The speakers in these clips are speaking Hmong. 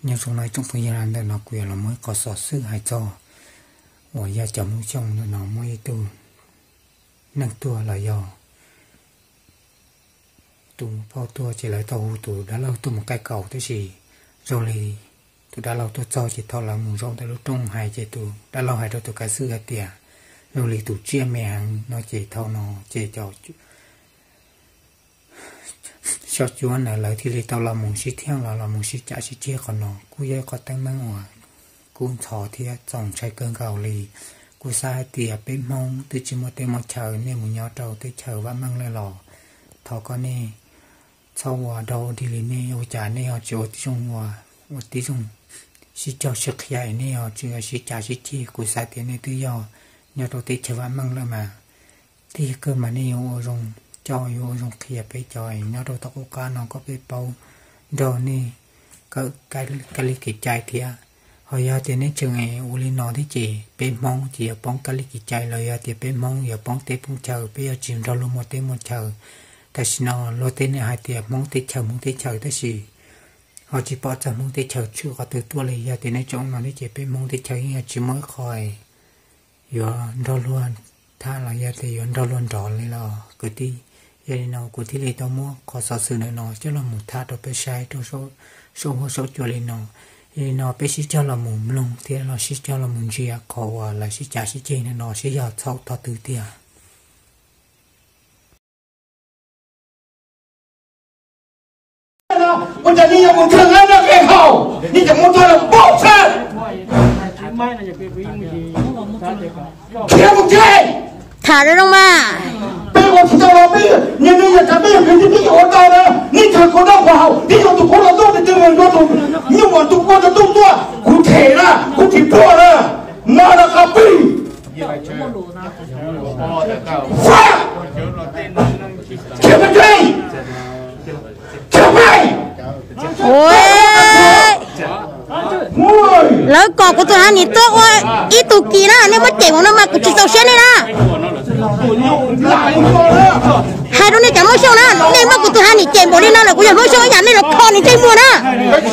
Nyob zoo no tsoom phooj ywg, ntawm no kuv yuav los muaj ib qho xov xwm hais txog uas yog cov Hmoob Xyooj ntawm no muaj ib tug neeg tuag los yog tus phauj tuag ces lawv tau hu tus dab laug tuaj mus qaij kaus, tab sis zoo li tus dab laug tuaj txog ces thaum lawv mus zaum ntawm lub rooj hais ces tus dab laug hais rau tus kav xwm hais tias zoo li tus tsiaj me heev no ces thaum no ces cov xyov cuab ntawd lawv thiaj li tau los mus sib thiaj los los mus sib cav sib ceg qhov no. Kuj yog ib qho teeb meem uas kub ntxhov thiab txaus ntshai kawg nkaus li. Kuv xav hais tias peb Hmoob twb tsis muaj teb muaj chaw, nej mus nyob rau teb chaws vam meej lawm los thov kom nej txhob ua dog dig li nej, ua cas nej ho tsis ua tib zoo, ua tib zoo sib cog sib qhia es nej ho tseem sib cav sib ceg. Kuv xav tias nej twb yog nyob rau teb chaws vam meej lawm mas tiag kawg mas nej yuav ua zoo coj yuav ua zoo qhia peb cov nyob rau tom qub qab no kom peb paub nrog nej kawm kab li kev cai thiab. Ho yog tias nej tseem ua li no thiab ces peb Hmoob ces yuav poob kab li kev cai los yog tias peb Hmoob yuav poob teb poob chaw, peb yuav tsis nrog luag muaj teb muaj chaw. Tam sim no luag tej neeg hais tias Hmoob teb chaws Hmoob teb chaws tab sis ho tsis pom txog Hmoob teb chaws tshwm qhov twg tuaj li. Yog tias nej tseem ua no thiab ces peb Hmoob teb chaws yeej yuav tsis muaj ib qho yuav nrog luag tham los yog tias yuav nrog luag nrov li los kwv tij. Yog li no kuv thiaj li tau muab qhov xov xwm ntawm no coj los mus tham rau peb saib rau saum huab saum cua li no. Yog li no peb sib cog los mus mloog thiab los sib cog los mus ntsia qhov uas lawv sib cav sib ceg ntawm no seb yog txhaum thaum twg tiag. Ua cas nej yuav mus nrhiav lawv noj kev haus, nej cov Hmoob tuag los npaum xwb. Khiav mus tsev. Tham zoo zoo mas. Peb ua tsis tau los peb, niaj hnub niaj tsav peb yog kwv tij peb yuav ua tau na. Nej nrhiav kuv noj kuv haus, nej yuav tus kuv los tuaj tes twg mus yuav tus nyuj mus tus kua tus tub tuaj, kuv them na, kuv tsis pluag na. Motherfucker. Fuck. Khiav mus tsev. Khiav pem. Ua, lawv kom kuv tus Hav Nim tuaj ua ib tug kis na, nej muab cem mus no mas kuv tsis txaus siab nej na. Hais rau nej cov Hmoob Xyooj na, nej muab kuv tus Hav Nim cem npaum li no lawm, kuv yog Hmoob Xyooj ib yam nej los kho nws ntsej muag na.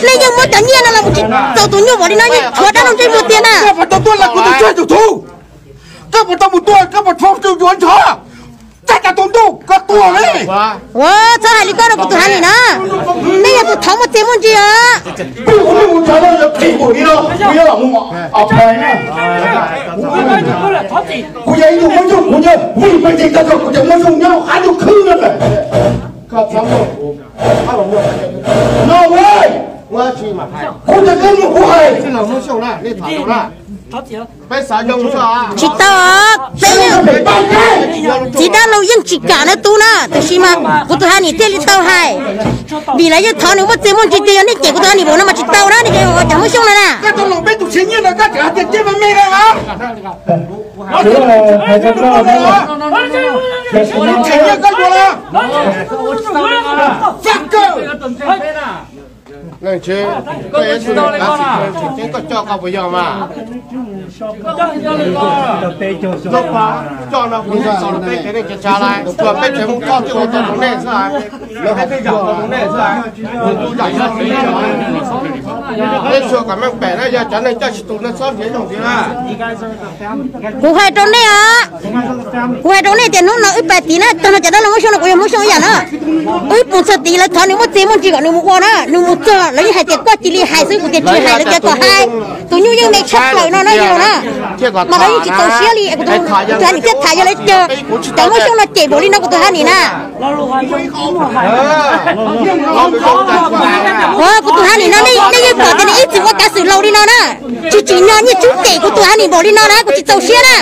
Nej yeej muab cov nyiaj no los mus tsis txaus tus nyuj npaum li no, yeej tshuav dab laug ntsej muag tiag na. Koj puas tau mus tua, koj puas tshuav tus yuav ntshav? Txaj tas tus ntuj koj tuag li. Ua, txhob hais li koj rau kuv tus Hav Nim na. Nej yog tus thov muaj txiag muaj ntsig os. Kuv yog ib tug Hmoob Xyooj, kuv yog vim pes tseg tag nrho kuv cov Hmoob Xyooj nyob qab ntuj khwb no lawm. No way. Kuv cov koj mus kuv hais. Tsis tau, peb yeej, txiv dab laug yeej tsis kam na tub na, tiam sis mas kuv tus Hav Nim thiaj li tau hais, vim lawv yeej thov nws muaj txiag muaj ntsig tiag, yog nej cem kuv tus Hav Nim npaum no mas tsis tau na, nej cov Hmoob Xyooj na na. Leej tsev, koj yuav tsis tau kav tsis tseem ceeb koj coj koj puas yog mas? Coj no kuv tsis txaus rau peb cov neej tsa lawm, tsuas peb tseem mus coj thiaj ua tau rau nej xwb. Peb tsuas kom meej pem na, yog cov neeg coj tsis tus no txhob nrhiav yooj yim na. Kuv hais rau nej os, kuv hais rau nej tias hnub no wb pais tid na, tag no cov dab laug Hmoob Xyooj no kuv yog Hmoob Xyooj ib yam na. Wb mus txog tid lawv thov nws muaj txiag muaj ntsig kom nws mus ua na, nws mus txog lawv yeej hais tias koj cia li hais xwb, kuv tias tsis hais lawv tias kom hais. Tus nyuj yeej me tshaj plaws no na yog na. Mas lawv yeej tsis txaus siab li, kuv tus Hav Nim thiaj tham yog lawv cov, cov Hmoob Xyooj no cem npaum li no kuv tus Hav Nim na. Kuv tus Hav Nim no nej yeej pom tias nws ib txwm ua kav xwm laus li no na, tsis tsim nyog nyiaj tsub cem kuv tus Hav Nim npaum li no na, kuv tsis txaus siab na.